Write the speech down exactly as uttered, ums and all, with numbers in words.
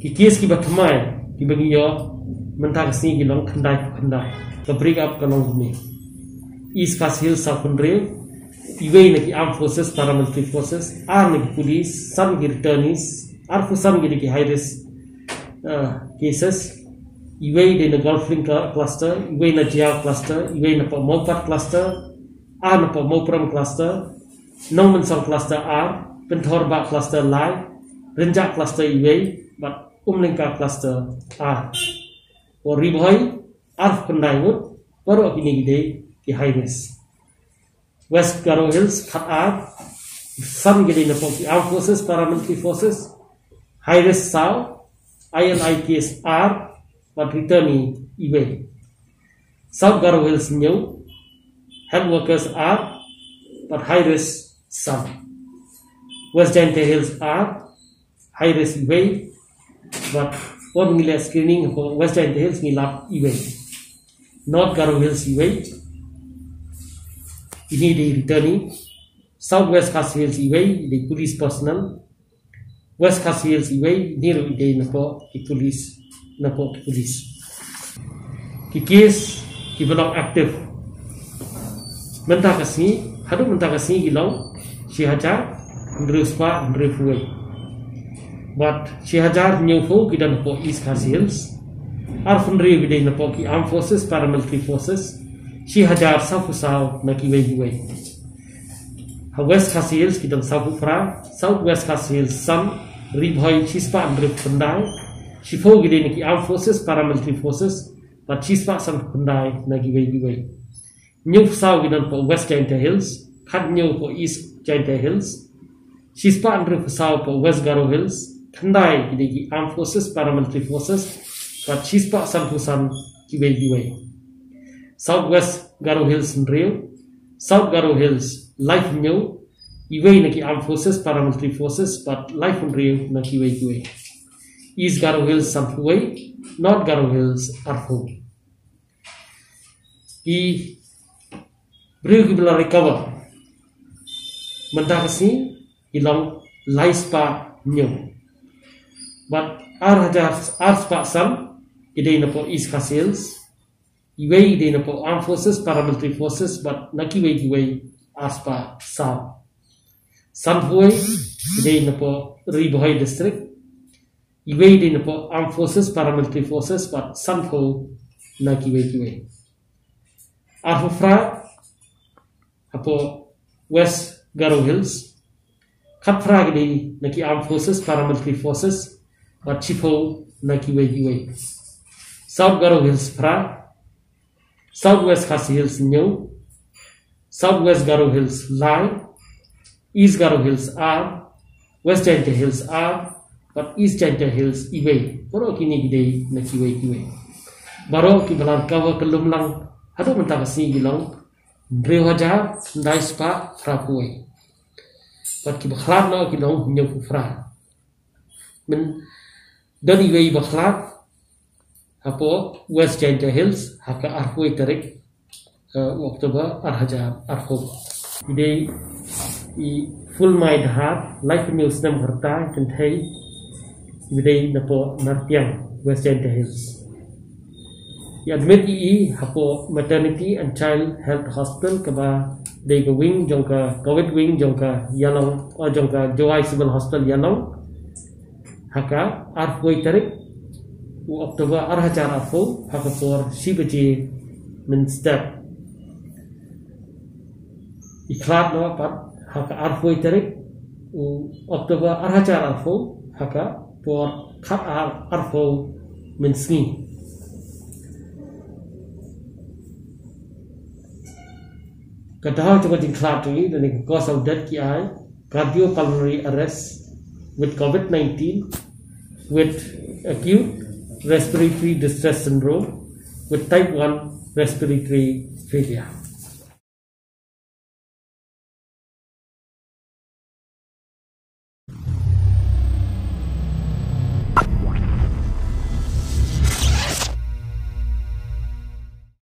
Ki kes kiba thymmai kiba ngi ïoh mynta ka sngi ki long khyndai phew khyndai. Ka break up ka long kumne: East Khasi Hills saw phew hynriew, iwei na ki Armed Forces, Paramilitary Forces, ar na ki police, san ki returnees, arphew san ki dei ki high risk, uh, cases, iwei dei na Golf Link Cl- Cluster, iwei na Jaïaw Cluster, iwei na Mawpat Cluster, ar na Mawprem Cluster, Nongmynsong Cluster ar, Pynthor Bah Cluster lai, Rynjah Cluster iwei, bad Umlyngka Cluster ar. Bad Ri Bhoi arphew khyndai ngut, baroh kine ki dei ki high risk. West Garo Hills khat ar, san ki dei na ki Armed Forces, Paramilitary Forces, high risk saw, I L I case ar, bad returnee iwei. South Garo Hills hynñiew, health workers ar, bad high risk san. West Jaintia Hills ar, high risk iwei, bad por ngi leh screening hapoh West Jaintia Hills ngi lap iwei. North Garo Hills iwei, ini dei returnee. South West Khasi Hills iwei, dei police personnel. West Khasi Hills iwei, ini ruh dei na ki police, na ki police. Ki kes kiba long active mynta ka sngi, haduh mynta ka sngi ki long shi hajar hynriew spah hynriewphew wei. Bad shi hajar hynñiewphew ki don hapoh East Khasi Hills, arphew hynriew ki dei na ki Armed Forces, Paramilitary Forces, shi hajar sawphew saw na kiwei kiwei. Ha West Khasi Hills ki don sawphew phra, South West Khasi Hills san, Ri Bhoi shi spah hynriewphew khyndai, shiphew ki dei na ki Armed Forces, Paramilitary Forces, bad shi spah sanphew khyndai na kiwei kiwei. Hynñiewphew saw ki don hapoh West Jaintia Hills, khathynñiew hapoh East Jaintia Hills, shi spah hynriewphew saw hapoh West Garo Hills, khyndai ki dei ki Armed Forces, Paramilitary Forces, bad shi spah sanphew san kiwei kiwei. South West Garo Hills hynriew, South Garo Hills laiphew hynñiew, iwei na ki Armed Forces, Paramilitary Forces, bad laiphew hynriew na kiwei kiwei. East Garo Hills sanphew wei, North Garo Hills arphew. Ki briew kiba la recover mynta ka sngi ki long lai spah hynñiew. Bad ar hajar ar spah san ki dei na ki East Khasi Hills, iwei dei na ki Armed Forces, Paramilitary Forces, bad na kiwei kiwei ar spah saw. Sanphew wei ki dei na ki Ri Bhoi District, iwei dei na ki Armed Forces, Paramilitary Forces, bad sanphew na kiwei kiwei. Arphew phra hapoh West Garo Hills, khatphra ki dei na ki Armed Forces, Paramilitary Forces, bad shiphew na kiwei kiwei. South Garo Hills phra, South West Khasi Hills hynñiew, South West Garo Hills lai, East Garo Hills ar, West Jaintia Hills ar, bad East Jaintia Hills iwei. Baroh kine ki dei na kiwei kiwei. Baroh kiba la recover kyllum lang haduh mynta ka sngi ki long hynriew hajar khyndai spah phraphew wei. Bad kiba khlad noh ki long hynñiewphew phra. Myn don iwei ba khlad hapoh West Jaintia Hills ha ka arphew wei tarik, eh, u October ar hajar arphew. I dei i Fulmai Dhar, laiphew hynñiew snem ka rta, kynthei, i dei na poh Nartiang, West Jaintia Hills. I admit i i hapoh Maternity and Child Health Hospital, kaba dei ka wing jong ka Covid wing jong ka Ialong, o jong ka Jowai Civil Hospital Ialong. Ha ka arphew wei tarik u October ar hajar arphew, ha ka por shi baje mynstep. I khlad noh pat ha ka arphew wei tarik u October ar hajar arphew, ha ka por khat ar arphew mynsngi. Ka daw jong ka jingkhlad jong i, lane ka cause of death ki ai cardiopulmonary arrest with Covid nineteen, with acute respiratory distress syndrome, with type one respiratory failure.